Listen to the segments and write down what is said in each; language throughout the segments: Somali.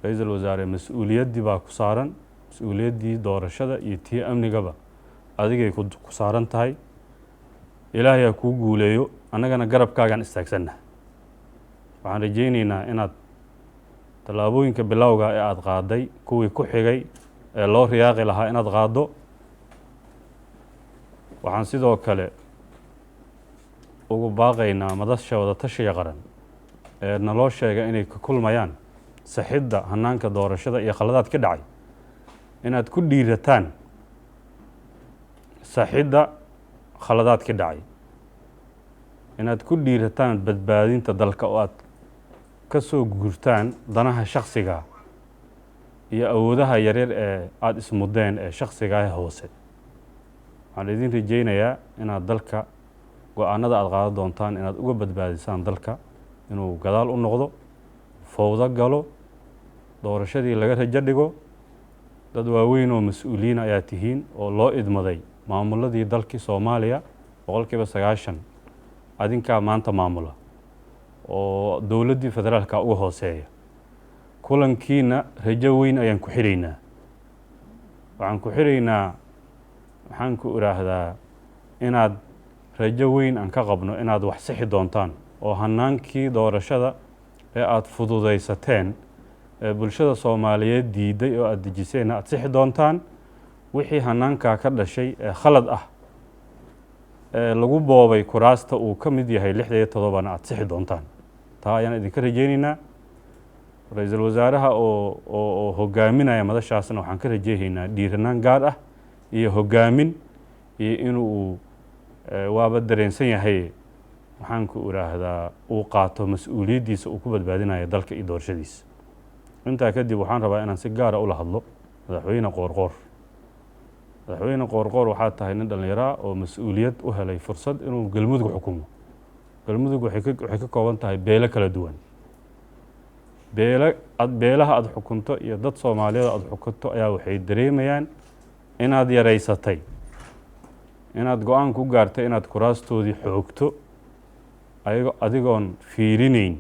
Ra-iisul wasaare, mas-uuliyaddii baa ku saaran, mas-uuliyaddii doorashada iyo tii amnigaba adigay ku saaran tahay. Ilaahay ha kuu guuleeyo, annagana garabkaagaan istaagsanna. Waxaan rajaynaynaa inaad tallaabooyinka bilowga ee aada qaaday kuwii ku xigay ee loo riyaaqi lahaa inaad qaaddo. Waxaan sidoo kale ugu baaqaynaa madasha wadatashiga qaran ee naloo sheega inay ka kulmayaan saxidda hanaanka doorashada iyo khaladaad ka dhacay inaad ku dhiirataan saxidda khaladaad ka dhacay, inaad ku dhiirataan badbaadinta dalka oo aad ka soo guurtaan danaha shaksiga iyo awoodaha yaryar ee aada ismudeen ee shaksigaah hoose. Waxaan idin rajaynayaa inaad dalka go-aanada aada qaadan doontaan inaad uga badbaadisaan dalka inuu gadaal u noqdo, fowdo galo, doorashadii laga rajo dhigo. Dad waaweyn oo mas-uuliyiin ayaa tihiin oo loo idmaday maamuladii dalkii Soomaaliya. 90% adinkaa maanta maamula oo dowladdii federaalka uga hooseeya. Kulankiina rajo weyn ayaan ku xidhaynaa. Waxaan ku xidhaynaa, waxaan ku idhaahdaa, inaad rajo weyn aan ka qabno inaad wax sixi doontaan oo hanaankii doorashada ee aada fududaysateen ee bulshada Soomaaliyeed diiday oo aada dejiseenna aada sixi doontaan. Wixii hanaankaa ka dhashay ee khalad ah ee lagu boobay kuraasta uu ka mid yahay 67-na aada sixi doontaan. Taa ayaan idinka rajaynaynaa. Ra-iisul wasaaraha oo hogaaminaya madashaasna waxaan ka rajeynaynaa dhiiranaan gaar ah iyo hogaamin iyo inuu waaba dareensan yahay, waxaan ku idhaahdaa, uu qaato mas-uuliyaddiisa uu ku badbaadinayo dalka iyo doorashadiisa. Intaa kadib waxaan rabaa inaan si gaara ula hadlo Madaxweyne Qoorqoor. Madaxweyne Qoorqoor, waxaa tahay nin dhallinyaraa oo mas-uuliyad u helay fursad inuu Galmudug xukumo. Galmudug waxay ka kooban tahay beelo kala duwan. Beelo ad beelaha aada xukunto iyo dad Soomaaliyeed aada xukunto ayaa waxay dareemayaan inaad yaraysatay, inaad go-aan ku gaartay inaad kuraastoodii xoogto ayago adigoon fiirinayn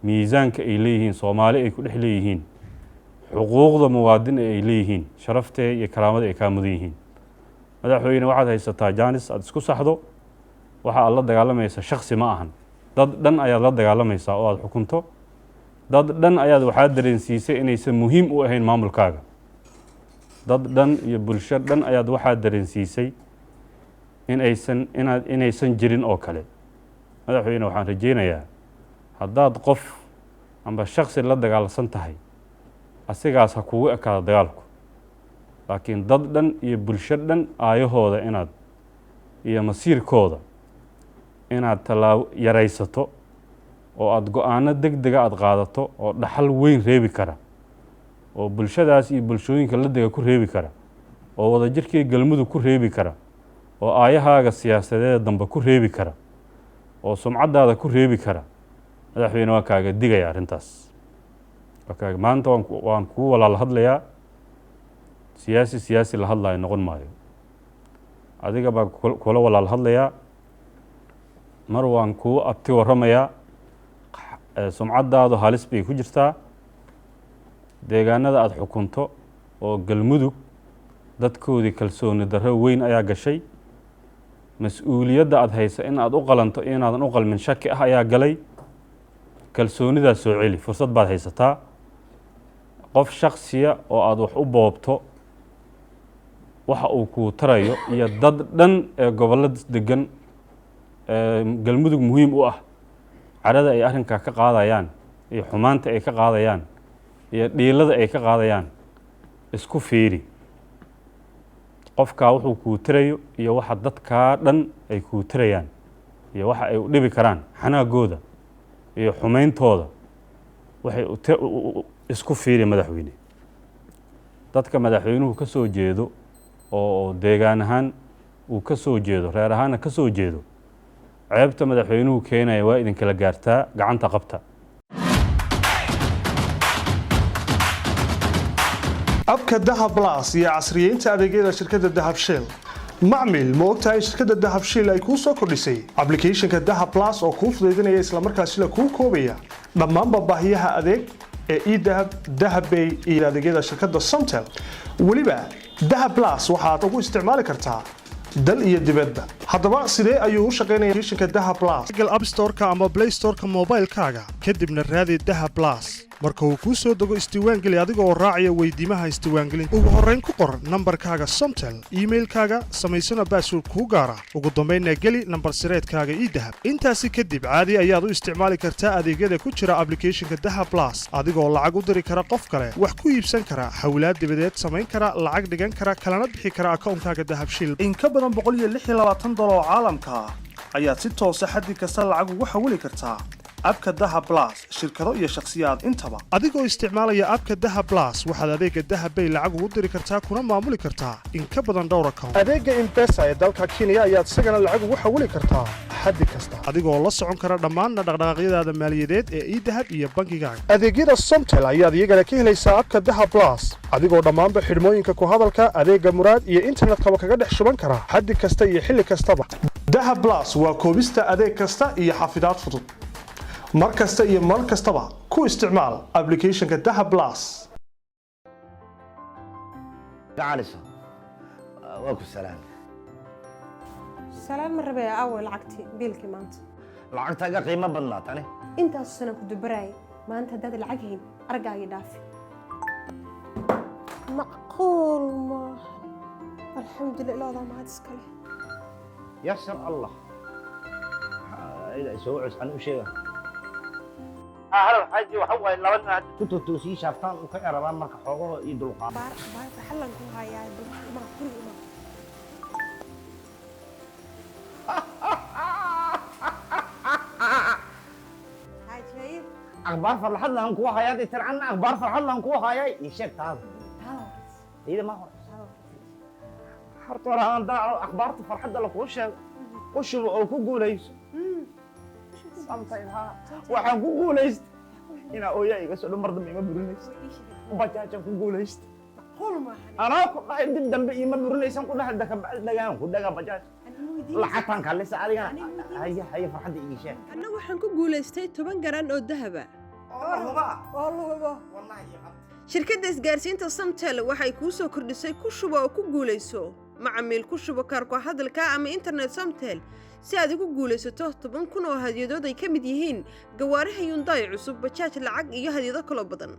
miisaanka ay leeyihiin, Soomaali ay ku dhex leeyihiin, xuquuqda muwaadin ee ay leeyihiin, sharaftee iyo karaamada ay kaa mudan yihiin. Madaxweyne, waxaad haysataa jaanis aada isku saxdo. Waxa aad la dagaalamaysa shaksi ma ahan, dad dhan ayaad la dagaalamaysaa oo aada xukunto. Dad dhan ayaad waxaad dareensiisay inaysan muhiim u ahayn maamulkaaga. Dad dhan iyo bulsho dhan ayaad waxaad dareensiisay inaysan inaad inaysan jirin oo kale. Madaxweyne, waxaan rajaynayaa haddaad qof amba shaksi la dagaalsan tahay, asigaas ha kugu ekaado dagaalku, laakiin dad dhan iyo bulsho dhan aayahooda inaad iyo masiirkooda inaad tallaabo yaraysato oo aada go-aano deg dega aada qaadato oo dhaxal weyn reebi kara oo bulshadaas iyo bulshooyinka la dega ku reebi kara oo wadajirkii Galmudug ku reebi kara oo aayahaaga siyaasadeeda dambe ku reebi kara oo sumcaddaada ku reebi kara. Madaxweyne, waa kaaga digaya arrintaas. Waa kaaga maanta waan kugu walaal hadlayaa. Siyaasi siyaasi la hadlaayo noqon maayo. Adiga baa kula walaal hadlayaa, mar waan kuu abti warramayaa. Sumcaddaadu halis bay ku jirtaa. Deegaanada aada xukunto oo Galmudug dadkoodii kalsooni darro weyn ayaa gashay. Mas-uuliyadda aada haysa in aada u qalanto iyo inaadan u qalmin shaki ah ayaa galay. Kalsoonidaas soo celi, fursad baad haysataa. Qof shaksiya oo aada wax u boobto waxa uu kuu tarayo iyo dad dhan ee gobollada degan ee Galmudug muhiim u ah carada ay arrinkaa ka qaadayaan iyo xumaanta ay ka qaadayaan iyo dhiilada ay ka qaadayaan isku fiiri. Qofkaa wuxuu kuu tirayo iyo waxa dadkaa dhan ay kuu tirayaan iyo waxa ay u dhibi karaan xanaagooda iyo xumeyntooda waxay isku fiiri. Madaxweyne, dadka madaxweynuhu ka soo jeedo oo deegaan ahaan uu ka soo jeedo, reer ahaanna ka soo jeedo, ceebta madaxweynuhu keenaya waa idinkala gaartaa. Gacanta qabta. Abka Dahab Plus iyo casriyeynta adeegyada shirkadda Dahab Shell. Macmil, ma ogtahay shirkadda Dahab Shell ay kuu soo kordhisay applicationka Dahab Plus oo kuu fudaydinaya islamarkaasina kuu koobaya dhammaanba baahiyaha adeeg ee eDahab, Dahabbay iyo adeegyada shirkadda Somtel. Weliba Dahab Plus waxaad ugu isticmaali kartaa dal iyo dibadba. Haddaba sidee ayuu u shaqaynaya applicationka Dahab Plus? Google App Store-ka ama Play Store-ka moobaylkaaga, kadibna raadi Dahab Plus. Marka uu kuu soo dego, isdiiwaangeli adiga oo raacaya weydiimaha isdiiwaangelinta. Ugu horrayn ku qor nambarkaaga Somtel, iimailkaaga, samaysana password kuu gaara, ugu dambaynna geli nambar sireedkaaga eDahab. Intaasi kadib caadi ayaad u isticmaali kartaa adeegyada ku jira applicationka Dahab Plus, adigoo lacag u diri kara qof kale, wax ku iibsan kara, xawlaad dibadeed samayn kara, lacag dhigan kara, kalana bixi kara akoonkaaga Dahabshiil. In ka badan $126 oo caalamka ah ayaad si toosa xaddi kasta lacag ugu xawili kartaa app-ka Dahab Plus, shirkado iyo shakhsiyaad intaba. Adigoo isticmaalaya app-ka Dahab Plus, waxaad adeega Dahabbay lacag ugu diri kartaa kuna maamuli kartaa in ka badan dhowr account. Adeega M-Pesa ee dalka Kenya ayaad isagana lacag ugu xawili kartaa xaddi kasta, adigoo la socon kara dhammaan dhaqdhaqaaqyadaada maaliyadeed ee eDahab iyo bangigaaga. Adeegyada Somtel ayaad iyagana ka helaysaa app-ka Dahab Plus, adigoo dhammaanba xidhmooyinka ku hadalka, adeega Muraad iyo internetkaba kaga dhex shuban kara xaddi kasta iyo xilli kastaba. Dahab Plus waa koobista adeeg kasta iyo xafidaad fudud. Mar kasta iyo mar kastaba ku isticmaal applicationka Dahab Plus. Gacaliso, waa ku salaam. Salaan ma rabee, aaway lacagtii biilkii maanta? Lacagtaaga qiimo badnaa tani. Intaasu sanaan ku dubaraayay, maanta haddaad lacag hayn, argaagii dhaafi. Macquul maaha. Alxamdulillah, ilaadaa mahad iska leh. Yasar Allah soo cus an u sheega. Halo xaji, waxa waaye laba nin hadda ku totoosii shaaftaan u ka erabaan, marka xoogaho iyo dulqaad. Baar baarta xallan ku hayaa, bal imaa guriga imaa. Xaaji. Akhbaar farxad lahan kuu hayaa dee, tircanna akhbaar farxad lahan kuu hayaa, ii sheeg taada. Taada. Iyada ma hore. Taada. Horta hore aan daaco akhbaarta farxadda la kuu sheego, ku shubo oo ku guulayso. Samtay haa, waxaan ku guulaysta inaa ooyaa iga soo dhan, mar dambe ima burinaysa. Bajaajaan ku guulaysta. Macquul maahan. Anaa ku dhahay dib dambe ima burinaysan, ku dhahay dakabacdi dhagaan ku dhaga bajaaj lacagtaan kalisa adiga. Haya haya, farxadda ii sheeg. Anna waxaan ku guulaystay 10 garan oo dahaba. Oo lugubo. Shirkadda isgaarsiinta Samtel waxay kuu soo kordhisay ku shubo oo ku guulayso. Macamiil, ku shubo kaarku hadalka ama internet Somtel si aad ugu guulaysato 10,000 oo hadyadood ay ka mid yihiin gawaaraha Hyundai cusub, bajaaj, lacag iyo hadyado kaloo badan.